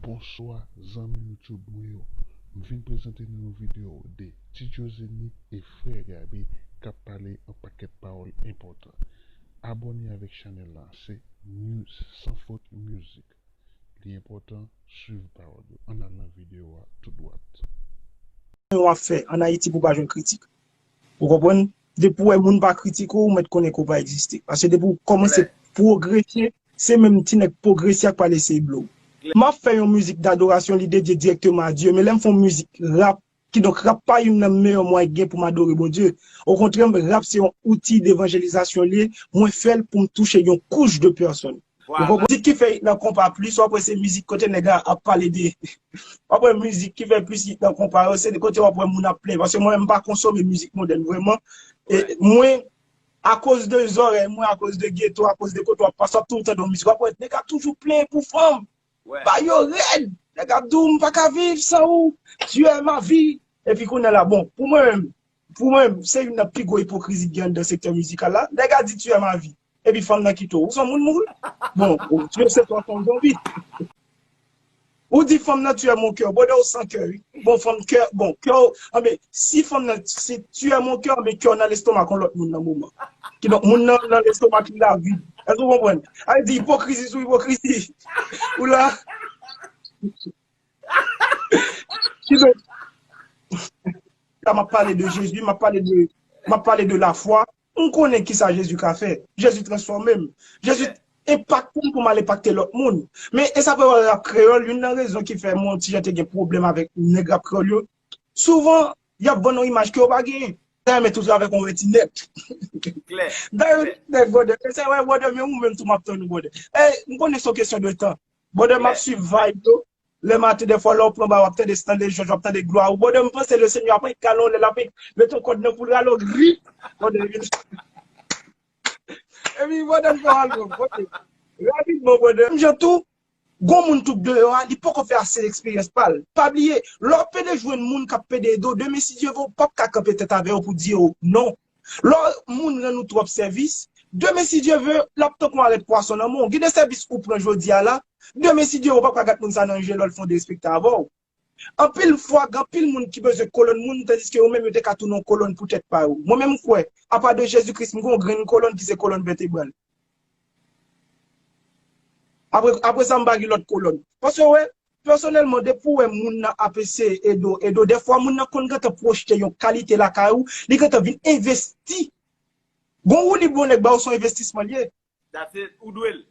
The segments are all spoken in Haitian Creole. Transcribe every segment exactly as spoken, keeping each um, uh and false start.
Bonswa zanmi YouTube mwen yo. M vin prezante nou yon videyo de Ti Djozeni e Frè Gabe k ap pale yon pakèt pawòl enpòtan. Abòne avèk chanèl la, se News Sans Faute Music. Li enpòtan, swiv pawòl yo. Ann al nan videyo a tou dwat. W ap fè ann Ayiti pou w pa jwenn kritik. Ou konprann? Depi w wè moun pa kritike w, ou mèt konnen ke w pa egziste. Paske depi w kòmanse pwogrese, se menm ti nèg pwogrese a k pral eseye blow. M ap fè yon mizik dadorasyon, li dedye dirèkteman a Dye, men lè m fè yon mizik rap, kidonk rap pa youn nan meyè mwayen ki gen pou m adore Bondye. Okontrè, rap se yon outi devanjelizasyon li ye, mwen fè l pou m touche yon kouch de pèsòn. Ou konprann? Mizik ki fè hit nan konpa plis, w ap wè se mizik kote nèg la ap pale de. W ap wè mizik ki fè plis hit nan konpa yo, se kote w ap wè moun ap plenyen. Paske mwen menm m pa konsome mizik modèn vrèman. E mwen, akoz de zòrèy mwen, akoz de geto, akoz de kote w ap pase, w ap toujou tande yon mizik. W ap wè nèg ap toujou plenyen pou fanm. Ba yo rèd. Nèg ap di w, "M pa ka viv san ou. Tu es ma vie." Epi kounye a la, bon, pou mwen menm, pou mwen menm, se youn nan pi gwo ipokrizi ki gen anndan sektè mizikal la. Nèg a di, "Tu es ma vie." Epi fanm nan kite w. Ou se yon moun, moun. Bon, ou, tu es, se toi, ton zonbi. Ou di fanm nan, "Tu es mon cœur." Bwòdè, ou san kè, wi. Bon, fanm kè, bon, kè w, anben, si fanm nan, si tu es mon cœur, anben, kè w nan lestomak yon lòt moun nan moman. Kidonk, moun nan, nan lestomak li la vid. Èske w konprann? A di, ipokrizi sou ipokrizi. Ou la. Kidonk, la, m ap pale de Jezi, m ap pale de, m ap pale de lafwa. M konnen kisa Jezi ka fè. Jezi transfòme m. Jezi enpakte m pou m al enpakte lòt moun. Men, e sa fè w wè rap kreyòl, youn nan rezon ki fè mwen yon ti jan te gen pwoblèm avèk nèg rap kreyòl yo, souvan, y ap vann yon imaj ke yo pa genyen. Dayè, men toujou avèk yon rètinèt. Dayè, rètinèt, brother. E sa, wè, brother, men ou menm tou, m ap tann ou, brother. E, m konnen se yon kesyon de tan. Brother, m ap swiv vibe yo. Lè maten, dèfwa, lè w pran ba, w ap tande Stanley George, w ap tande glwa ou. Brother, m panse Lesenyè ap annik rale w, lè l ap annik mete yon kòd nan kou l rale w, grip! Brother, epi, brother, m fè w al lwen, brother. Rapidman, brother. Menm jan tou, gon moun tou k deyò a, li poko fè ase eksperyans pa l. Pa bliye, lè w ap pede jwenn moun k ap pede ede w, demen si Dye vle, w p ap ka kanpe tèt avè yo pou di yo non. Lè moun rann ou twòp sèvis, demen si Dye vle, l ap tankou yon arèt pwason nan men w. Gen de sèvis ou pran jodi a la, demen si Dye vle, w p ap ka gad moun sa nan je lè l fè yon derespekte avè w. Anpil fwa, gen anpil moun ki bezwen kolòn moun, tandiske yo menm yo te ka tounen yon kolòn pou tèt pa yo. Mwen menm m kwè, apa de Jezi Kris, m gen yon grenn kolòn ki se kolòn vètebral. Apre, apre sa, m pa gen lòt kolòn. Paske, wè, pèsonèlman, depi w wè moun nan ap eseye ede w, ede w, dèfwa moun nan konn gentan pwojte yon kalite lakay ou, li gentan vin envesti. Gon woulib yon nèg ba w, se yon envestisman l ye. That's it. Ou dwe l.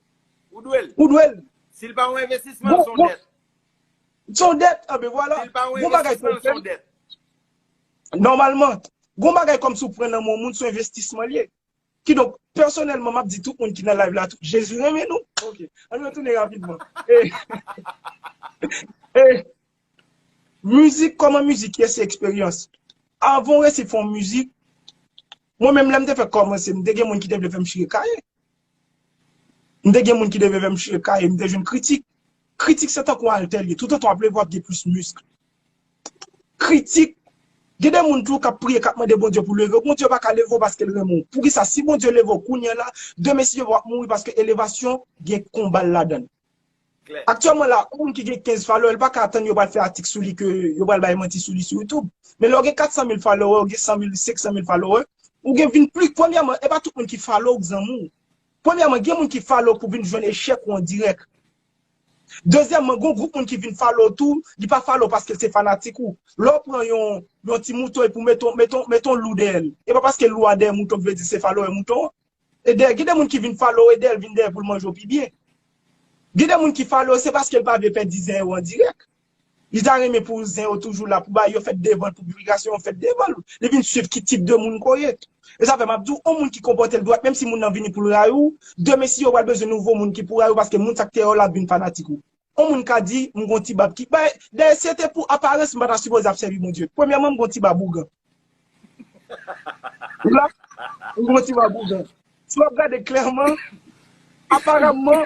Ou dwe l. Ou dwe l. Si l pa yon envestisman, se yon dèt. Se yon dèt, anben vwala. Si l pa yon envestisman, se yon dèt. Nòmalman, gon bagay kòmsi w pran nan men yon moun, se yon envestisman l ye. Kidonk, pèsonèlman, m ap di tout moun ki nan live la tou, Jezi renmen nou. Ok, ann retounen rapidman. E, e, mizik, kòman mizik ye, se eksperyans. Avan w resi fè yon mizik, mwen menm lè m te fèk kòmanse, m te gen moun ki te vle fè m chire kaye. M te gen moun ki te vle fè m chire kaye, m te jwenn kritik. Kritik se tankou yon altè l ye, toutotan w ap leve w ap gen plis misk. Kritik, gen de moun tou k ap priye, k ap mande Bondye pou leve w, Bondye pa ka leve w paske l renmen w. Poukisa? Si Bondye leve w kounye a la, demen si Dye vle w ap mouri paske elevasyon gen konba l ladan l. Aktyèlman la, yon moun ki gen kenz follower, li pa ka atann yo pral fè atik sou li ke yo pral bay manti sou li sou YouTube. Men lè w gen kat san mil follower, ou gen san mil, senk san mil follower, ou gen vin pli, premyèman, e pa tout moun ki follow ou k zanmi w. Premyèman, gen moun ki follow ou pou vin jwenn echèk ou an dirèk. Dezyèmman, gen yon gwoup moun ki vin follow ou tou, li pa follow ou paske l se fanatik ou. Lè w pran yon, yon ti mouton epi w mete, mete, mete yon lou dèyè l, e pa paske lou a dèyè mouton ki vle di se follower mouton an. E dèyè, gen de moun ki vin follow e dèyè l vin dèyè pou l manje w pi byen. Gen de moun ki follow se paske l pa vle pèdi zen yo an dirèk. Li ta renmen pou zen yo toujou la, pou bagay yo fèt devan l, pou piblikasyon yo fèt devan l. Li vin swiv ki tip de moun ke w ye. E sa fè m ap di w, yon moun ki konpòte l dwat, menm si moun nan vini pou l rayi w, demen si yo pral bezwen nouvo moun ki pou rayi w, paske moun sa k te rayi w la ap vin fanatik ou. Yon moun ka di, "M gon ti bab ki." Bay, dayè, si se te pou aparans, m pa ta sipoze ap sèvi Bondye. Premyèman, m gon ti bab ougan. Ou la, m gon ti bab ougan. Si w ap gade klèman, aparamman,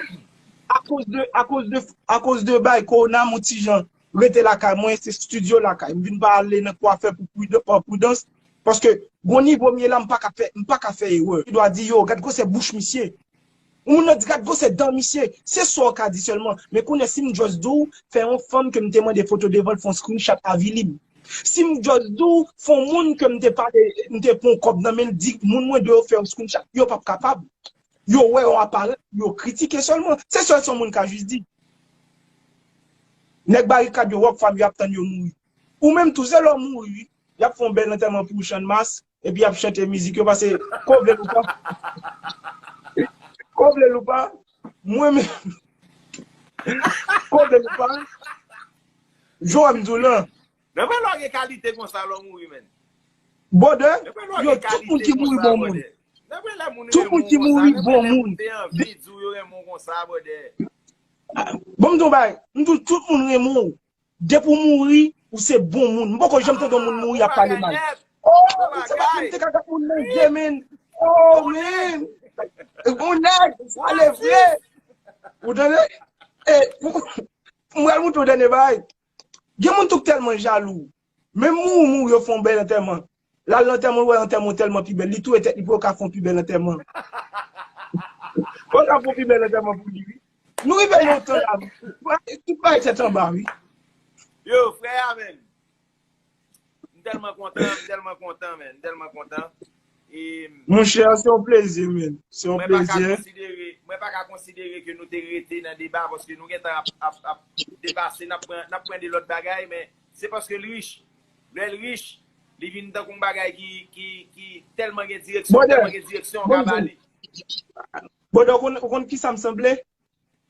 akoz de, akoz de, akoz de bay kowona, m yon ti jan rete lakay mwen, se estidyo lakay. M vin pa ale nan kwafè pou pridan-, pa pridans, paske gon nivo m ye la, m pa ka fè, m pa ka fè erè. Li dwa di, "Yo, gad gwosè bouch misye." Yon moun nan di gad gwosè dan misye. Se sa w ka di sèlman. Men kounye a si m just di w, fè yon fanm ke m te mande foto devan l fè yon screenshot avili m. Si m just di w, fè yon moun ke m te pale, m te pran yon kòb nan men l, di moun mwen deyò fè yon screenshot, yo p ap kapab. Yo wè yon aparans, yo kritike sèlman. Se sèl sa yon moun ka just di. Nèg Barikad yo, Rockfam yo ap tann yo mouri. Ou menm tou, se lè w mouri, wi. Y ap fè yon bèl antèman pou ou, Channmas, epi y ap chante mizik yo, paske, ko vle l ou pa, ko vle l ou pa, mwen menm, ko vle l ou pa, Joel m di w lan. Nan vre lè w gen kalite konsa lè w mouri, menn. Bwòdè, yo, tout moun ki mouri bon moun. Tout moun ki mouri bon moun. Te anvi di w yo renmen w konsa, bwòdè. Bon, m di w bagay, m di w tout moun renmen w. Depi w mouri, ou se bon moun. M poko janm tande yon moun mouri ap pale mal. Oh, se pa moun te ka gade moun nan je, men. Oh, men. Bon nèg, sa le vre. Ou tande? E, m pral montre w dènye bagay. Gen moun tou k tèlman jalou. Menm mouri, mouri, yo fè yon bèl antèman. L al nan antèman, l wè antèman tèlman pi bèl. Li touye tèt li pou yo ka fè yon pi bèl antèman. Pou yo ka fè yon pi bèl antèman pou li, wi. Nou rive nan yon tan la, tout bagay tèt anba, wi. Yo, frè a, menn. M tèlman kontan, m tèlman kontan, menn. M tèlman kontan. E, monchè, se yon plezi, menn. Se yon plezi. Mwen pa ka konsidere, mwen pa ka konsidere ke nou te rete nan deba, paske nou gentan ap, ap, ap depase, n ap pran, n ap pran de lòt bagay, men se paske l rich. Lè l rich, li vin tankou yon bagay ki, ki, ki tèlman gen direksyon, tèlman gen direksyon, w ka ba li. Bwòdè, ou konn, ou konn kisa m sanble?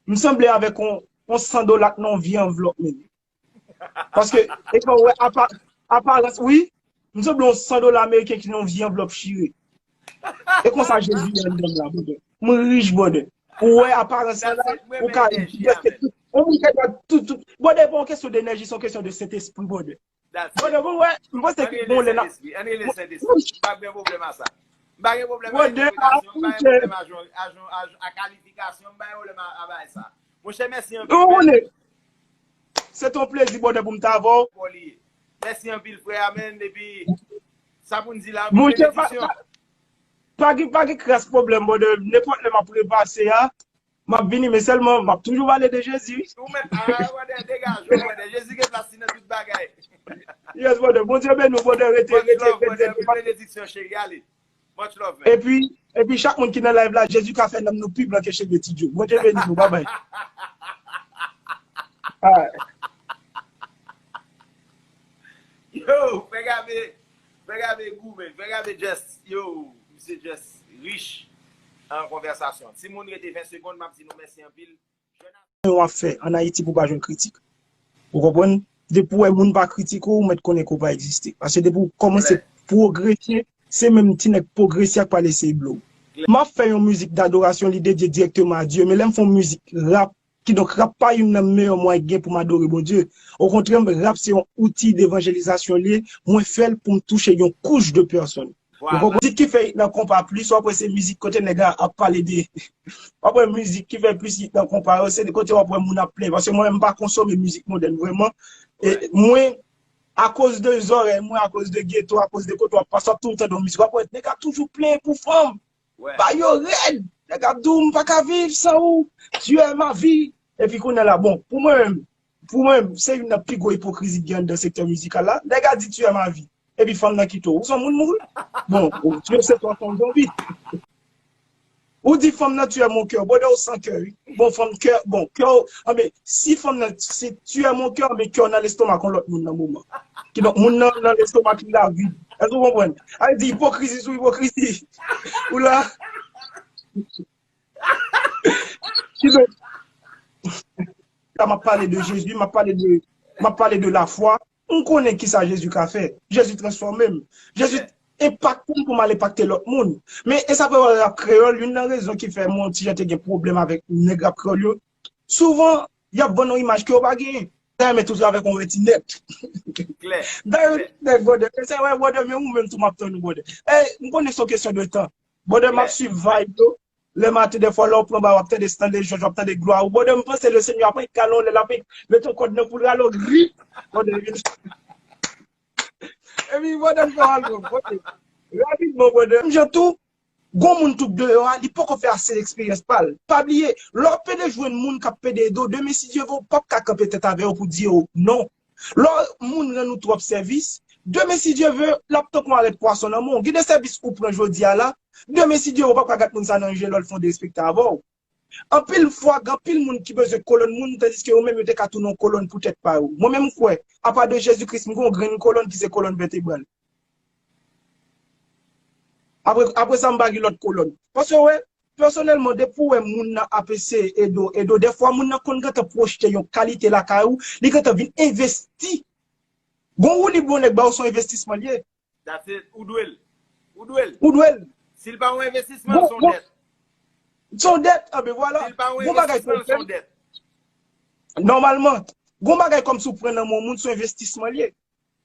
M sanble avèk yon, yon san dola k nan yon vye anvlòp, menn. Paske, e fò w wè apa-, aparans, wi. M sanble yon san dola ameriken ki nan yon vye anvlòp chire. E konsa Jezi ye anndan m la, bwòdè. M rich, bwòdè. Ou wè aparans lan la, ou ka, yon moun ka gad tout, tout. Bwòdè, e pa yon kesyon de enèji, se yon kesyon de Sentespri, bwòdè. Bwòdè, bon, wè, m panse ke bon lè n ap, ann rele Sentespri. M pa gen pwoblèm a sa. M pa gen pwoblèm a entèpretasyon, m pa gen pwoblèm a, a, a, a kalifikasyon, m pa gen pwoblèm a, a bagay sa. Monchè, mèsi anpil, men. Se t on plezi, bwòdè, pou m t avè w. Mèsi anpil, frè a, menn. Epi, sa pou n di la, anpil benediksyon. Monchè, pa, pa, pa gen, pa gen kras pwoblèm, bwòdè. Nenpòt lè m ap repase a, m ap vini, men sèlman, m ap toujou pale de Jezi, wi. Ou menm, a, bwòdè, degaje w, bwòdè. Jezi gen plas li nan tout bagay. Yes, bwòdè. Bondye beni w, bwòdè. Rete, rete, rete. Anpil benediksyon, cheri. Ale. Much love, man. Epi, epi chak moun ki nan live la, Jezi ka fè nanm nou pi blan ke cheve Ti Djo. Bondye beni nou, babay. Alright. Yo, frè Gabe, frè Gabe gou, man. Frè Gabe just, yo, misye just rich an konvèsasyon. Timoun, rete ven segonn, m ap di nou mèsi anpil. Yo ap fè ann Ayiti pou w pa jwenn kritik. Ou konprann? Depi w wè moun pa kritike w, ou mèt konnen ke w pa egziste. Paske depi w kòmanse pwogrese, se menm ti nèg pwogrese a k pral eseye blow w. M ap fè yon mizik dadorasyon, li dedye dirèkteman a Dye, men lè m fè yon mizik rap, kidonk rap pa youn nan meyè mwayen ki gen pou m adore Bondye. Okontrè, rap se yon outi devanjelizasyon li ye, mwen fè l pou m touche yon kouch de pèsòn. Ou konprann? Mizik ki fè it nan konpa plis, w ap wè se mizik kote nèg la ap pale de, w ap wè mizik ki fè plis it nan konpa yo, se de kote w ap wè moun ap plenyen. Paske mwen menm m pa konsome mizik modèn vrèman. E mwen, akoz de zòrèy mwen, akoz de geto, akoz de kote w ap pase, w ap toujou tande yon mizik, w ap wè nèg la toujou plenyen pou fanm. Ba yo rèd. Nèg ap di w, "M pa ka viv san ou. Tu es ma vie." Epi kounye a la, bon, pou mwen menm, pou mwen menm, se youn nan pi gwo ipokrizi ki gen anndan sektè mizikal la. Nèg a di, "Tu es ma vie." Epi fanm nan kite w. Ou se yon moun mouri. Bon, ou, tu es, se toi ton zonbi. Ou di fanm nan, "Tu es mon cœur." Bwòdè, ou san kè, wi. Bon, fanm kè, bon, kè w, anben, si fanm nan, si tu es mon cœur, anben, kè w nan lestomak yon lòt moun nan moman. Kidonk, moun nan, nan lestomak li la vid. Èske w konprann? Sa vle di ipokrizi sou ipokrizi. Ou la. Kidonk, la, m ap pale de Jezi, m ap pale de, m ap pale de lafwa. M konnen kisa Jezi ka fè. Jezi transfòme m. Jezi enpakte m pou m al enpakte lòt moun. Men, e sa fè w wè rap kreyòl, youn nan rezon ki fè mwen yon ti jan te gen pwoblèm avèk nèg rap kreyòl yo, souvan, y ap vann yon imaj ke yo pa genyen. Dayè, men toujou avèk yon rètinèt. Dayè, yon rètinèt, bwòdè. Se vre, bwòdè, men ou menm tou, m ap tann ou, bwòdè. E, m konnen se yon kesyon de tan. Bwòdè, m ap swiv vibe yo. Lè maten, dèfwa, lè w pran ba, w ap tande Stanley George, w ap tande glwa ou. Bwòdè, m panse Lesenyè ap rale w, l ap mete yon kòd nan kou l rale w, gri. Bwòdè, epi, epi, bwòdè, m fè w al lwen, bwòdè. Rapidman, bwòdè. Menm jan tou, Gon moun tout deyò a, li poko fè ase eksperyans pa l. Pa bliye, lè w ap pede jwenn moun k ap pede ede w, demen si Dye vle, w p ap ka kanpe tèt avè yo pou di yo non. Lè w, moun rann ou twòp sèvis, demen si Dye vle, l ap tankou arèt pwason nan men w. Gen de sèvis ou pran jodi a la, demen si Dye vle, w p ap ka gad moun sa nan je lè l fè yon derespekte avè w. Anpil fwa, gen anpil moun ki bezwen kolòn moun, tandiske yo menm yo te ka tounen yon kolòn pou tèt pa yo. Mwen menm m kwè, apa de Jezi Kris, m gen yon grenn kolòn ki se kolòn vètebral. Apre, apre sa, m pa gen lòt kolòn. Paske, wè, pèsonèlman, depi w wè moun nan ap eseye ede w, ede w, dèfwa moun nan konn gentan pwojte yon kalite lakay ou, li gentan vin envesti. Gon woulib yon nèg ba w, se yon envestisman l ye. That's it. Ou dwe l. Ou dwe l. Ou dwe l. Si l pa yon envestisman, l se yon dèt. Se yon dèt, anben vwala. Si l pa yon envestisman, l se yon dèt. Nòmalman, gon bagay kòmsi w pran nan men yon moun, se yon envestisman l ye.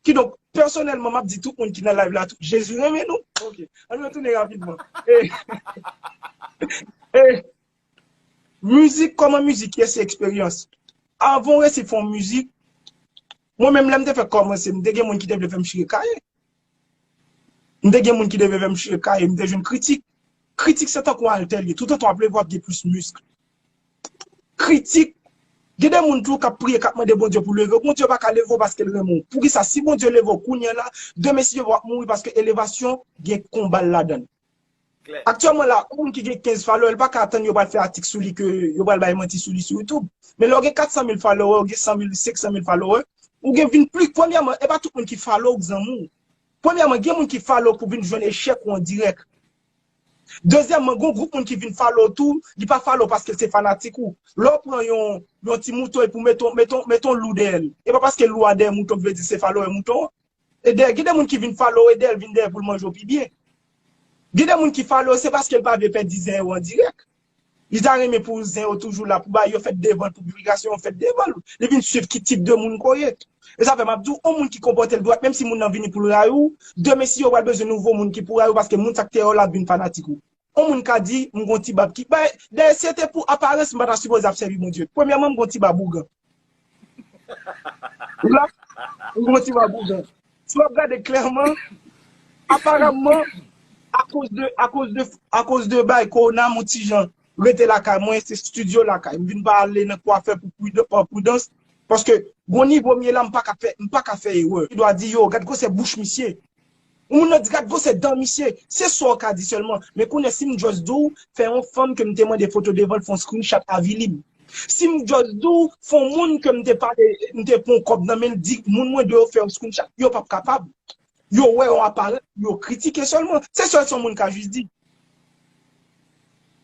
Kidonk, pèsonèlman, m ap di tout moun ki nan live la, tou, Jezi renmen nou. Ok, ann retounen rapidman. E, e, mizik, kòman mizik ye, se eksperyans. Avan w resi fè yon mizik, mwen menm, lè m te fèk kòmanse, m te gen moun ki te vle fè m chire kaye. M te gen moun ki te vle fè m chire kaye, m te jwenn kritik. Kritik se tankou altè l ye. Toutotan w ap leve, w ap gen plis misk. Kritik. Gen de moun tou k ap priye, k ap mande Bondye pou leve w. Bondye pa ka leve w paske l renmen w. Poukisa? Si Bondye leve w kounye a la, demen si Dye vle w ap mouri paske elevasyon gen konba l ladan l. Aktyèlman la, yon moun ki gen kenz follower, li pa ka atann yo pral fè atik sou li ke yo pral bay manti sou li sou YouTube. Men lè w gen kat san mil follower, ou gen san mil, senk san mil follower, ou gen vin pli, premyèman, e pa tout moun ki follow ou k zanmi w. Premyèman, gen moun ki follow pou vin jwenn echèk ou an dirèk. Dezyèmman, gon gwoup moun ki vin follow tou, li pa follow paske l se fanatik ou. Lè w pran yon, yon ti mouton epi w mete, mete, mete yon lou dèyè l, e pa paske lou a dèyè mouton ki vle di se follower mouton an. E dèyè, gen de moun ki vin follow e dèyè l vin dèyè pou l manje w pi byen. Gen de moun ki follow se paske l pa vle pèdi zen yo an dirèk. Li ta renmen pou zen yo toujou la, pou bay yo fèt devan l, pou piblikasyon yo fèt devan l. Li vin swiv ki tip de moun ke w ye. E sa fè m ap di w, yon moun ki konpòte l dwat, menm si moun nan vini pou l rayi w, demen si yo pral bezwen nouvo moun ki pou rayi w, paske moun sa k te rayi w la ap vin fanatik ou. Yon moun ka di, m gon ti bab ki, bay, dayè, si se te pou aparans, m pa ta sipoze ap sèvi Bondye. Premyèman, m gon ti bab ougan. Ou la, m gon ti bab ougan. Si w ap gade klèman, aparamman, akoz de, akoz de, akoz de bay kowona, m yon ti jan rete lakay mwen, se estidyo lakay. M vin pa ale nan kwafè pou prida-, pa pridans, paske gon nivo m ye la, m pa ka fè, m pa ka fè erè. Li dwa di, yo, gad gwosè bouch misye. Yon moun nan di, gad gwosè dan misye. Se sa w ka di sèlman. Men kounye a, si m just di w, fè yon fanm ke m te mande foto devan l fè yon screenshot avili m. Si m just di w, fè yon moun ke m te pale, m te pran yon kòb nan men l, di moun mwen dwe fè yon screenshot, yo p ap kapab. Yo wè yon aparans, yo kritike sèlman. Se sèl sa yon moun ka jis di.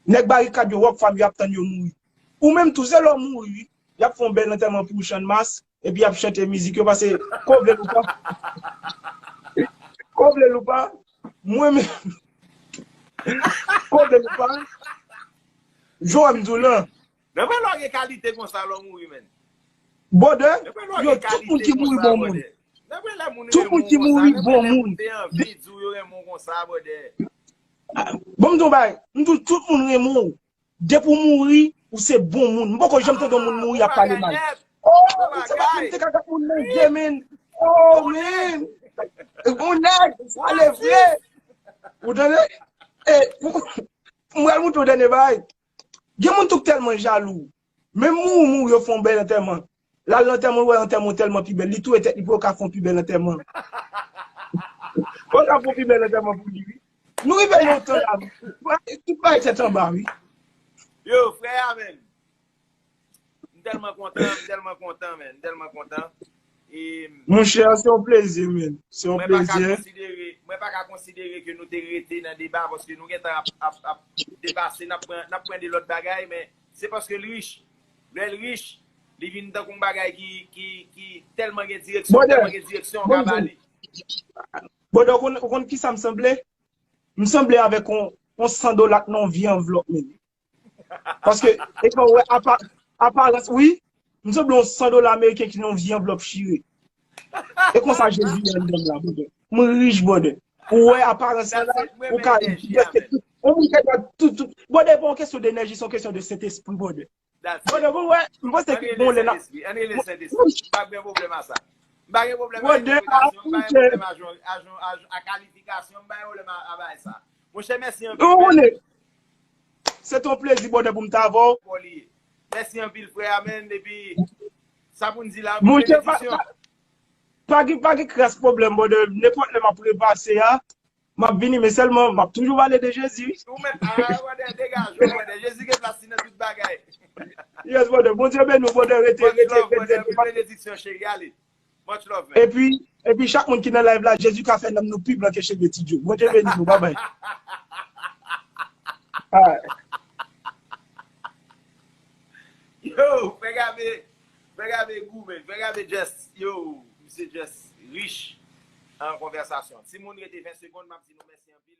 Nèg barikad yo, Rockfam yo ap tann yo mouri. Ou menm tou, se lè w mouri, wi. Y ap fè yon bèl antèman pou ou, Channmas, epi y ap chante mizik yo, paske, ke w vle l ou pa, ke w vle l ou pa, mwen menm, ke w vle l ou pa, jan w wè m di w lan. Nan vre lè w gen kalite konsa, lè w mouri, menn. Brother, yo, tout moun ki mouri bon moun. Tout moun ki mouri bon moun. Te anvi di w yo renmen w konsa, brother. Bon, m di w bagay, m di w tout moun renmen w. Depi w mouri, ou se bon moun. M poko janm tande yon moun mouri ap pale mal. Oh, ou se pa moun te ka gad moun nan je, men. Oh, men. Bon nèg, pale vre. Ou tande? E, m pral montre w dènye bagay. Gen moun tou k tèlman jalou. Menm mouri, mouri, yo fè yon bèl antèman. L al nan antèman, l wè antèman tèlman pi bèl. Li touye tèt li pou yo ka fè yon pi bèl antèman. Pou yo ka fè yon pi bèl antèman pou li, wi. Nou rive nan yon tan la, tout bagay tèt anba, wi. Yo, frè a, menm. M tèlman kontan, m tèlman kontan, menn. M tèlman kontan. E, monchè, se yon plezi, menn. Se yon plezi. Mwen pa ka konsidere, mwen pa ka konsidere ke nou te rete nan deba, paske nou gentan ap, ap, ap depase, n ap pran, n ap pran de lòt bagay, men se paske l rich. Lè l rich, li vin tankou yon bagay ki, ki, ki tèlman gen direksyon, tèlman gen direksyon, w ka bale. Brother, ou konn, ou konn kisa m sanble? M sanble avèk yon, yon san dola k nan yon vye anvlòp, menn. Paske, e kan w wè apa-, aparans, wi, m sanble yon san dola ameriken ki nan yon vye anvlòp chire. E konsa Jezi ye anndan m la, brother. M rich, brother. Ou wè aparans lan la, ou ka, yon moun ka tout, tout, brother, e pa yon kesyon de enèji, se yon kesyon de Sentespri, brother. Brother, ou wè, m panse ke bon lè la. Ann rele Sentespri. M pa gen pwoblèm a sa. M pa gen pwoblèm a edikasyon, m pa gen pwoblèm a, a, a, a kalifikasyon, m pa gen pwoblèm a, a bagay sa. Monchè, mèsi anpil. Ou konnen, se ton plezi, brother, pou m ta avè w. Mèsi anpil, frè, amen. Epi, sa pou n di la, Monchè, pa, pa gen, pa gen kras pwoblèm, brother. Nenpòt lè m ap repase a, m ap vini, men sèlman, m ap toujou pale de Jezi, wi. Ou mèt, ah, brother, degaje w, brother. Jezi gen plas li nan tout bagay. Yes, brother. Bondye beni w, brother. Rete, rete, rete, rete. Benediksyon, cheri, ale. Much love, man. Epi, epi chak moun ki nan live la, Jezi ka fè nanm nou pi blan ke cheve Ti Djo. Bondye beni nou, babay. Alright. Yo, fè gabe, fè gabe gou, man. Fè gabe just, yo, misye just rich an konvèsasyon. Si moun rete ven segonn, m ap di nou mèsi anpil.